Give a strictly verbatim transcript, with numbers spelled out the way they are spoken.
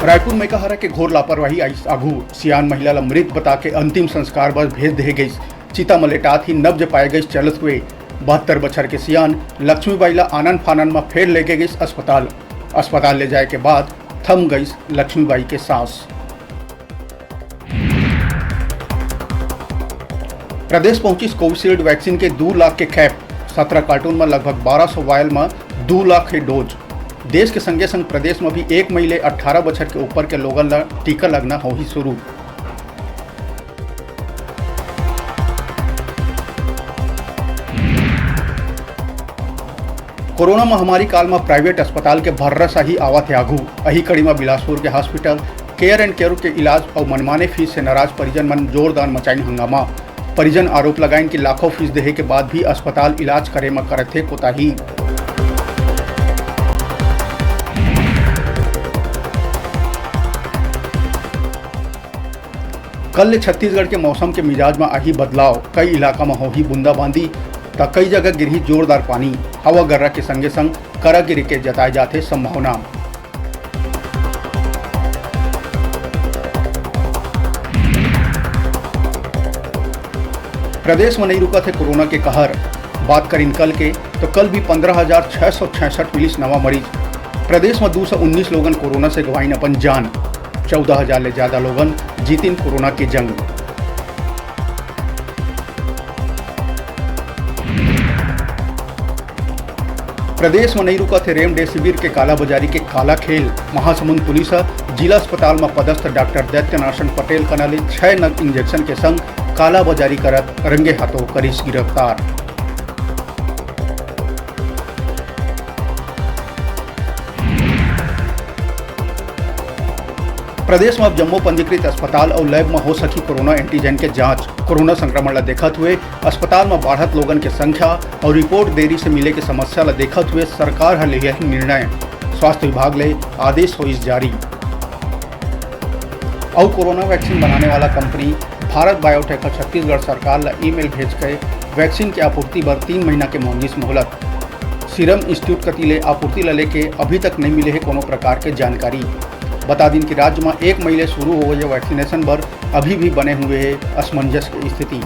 रायपुर में एकहरा के घोर लापरवाही आइस आघू। सियान महिला ल मृत बता के अंतिम संस्कार बर भेज देहे गइस। चिता म लेटात ही नब्ज पाए गइस चलत हुए। बहत्तर बछर के सियान लक्ष्मीबाई ल आनन फानन म फेर लेगे गइस अस्पताल। अस्पताल ले जाए के बाद थम गइस लक्ष्मीबाई के सांस। प्रदेश पहुंचिस कोविशील्ड वैक्सीन के दू लाख के कैप। सत्रह कार्टून म लगभग बारह सौ वायल म दू लाख के डोज। देश के संगे संग प्रदेश म भी एक मई ले अठारह बछर के ऊपर के लोगन ल टीका लगना होही शुरू। कोरोना महामारी काल म प्राइवेट अस्पताल के भर्रासाही आवत हे आघू। अही कड़ी म बिलासपुर के हॉस्पिटल केयर एंड केयर के इलाज अउ मनमाने फीस से नाराज परिजन मन जोरदार मचाइन हंगामा। परिजन आरोप लगाइन कि लाखों फीस देहे के बाद भी अस्पताल इलाज करे म करत हे कोताही। कल ले छत्तीसगढ़ के मौसम के मिजाज म आही बदलाव। कई इलाका म होही बूंदाबांदी, त कई जगह गिरही जोरदार पानी। हवा गर्रा के संगे संग करा गिरे के जताए जाथे संभावना। प्रदेश म नइ रुकत हे कोरोना के कहर। बात करिन कल के, तो कल भी पंद्रह हजार छह सौ छियासठ मिलिस नवा मरीज। प्रदेश म दू सौ उन्नीस लोगन कोरोना से गंवाइन अपन जान। चौदह हजार ले ज्यादा लोगन जीतिन कोरोना के जंग। प्रदेश म नइ रुकत हे रेमडेसिविर के कालाबाजारी के काला खेल। महासमुंद पुलिस ह जिला अस्पताल म पदस्थ डॉक्टर दैत्यनारायण पटेल कना ले छह नग इंजेक्शन के संग कालाबाजारी करत रंगे हाथों करिस गिरफ्तार। प्रदेश म अब जम्मो पंजीकृत अस्पताल अउ लैब म हो सकही कोरोना एंटीजन के जांच। कोरोना संक्रमण ल देखत हुए अस्पताल म बाढ़त लोगन के संख्या अउ रिपोर्ट देरी से मिले के समस्या ल देखत हुए सरकार ह लेहे हे निर्णय। स्वास्थ्य विभाग ले आदेश होइस जारी। अउ कोरोना वैक्सीन बनाने वाला कंपनी भारत बायोटेक ह छत्तीसगढ़ सरकार ल ईमेल भेज के वैक्सीन के आपूर्ति बर तीन महीना के मांगिस मोहलत। सीरम इंस्टीट्यूट कति ले आपूर्ति ल लेके अभी तक नइ मिले हे कोनो प्रकार के जानकारी। बता दिन कि राज्य म एक मई ले शुरू होवइया वैक्सीनेशन बर अभी भी बने हुए हे असमंजस के स्थिति।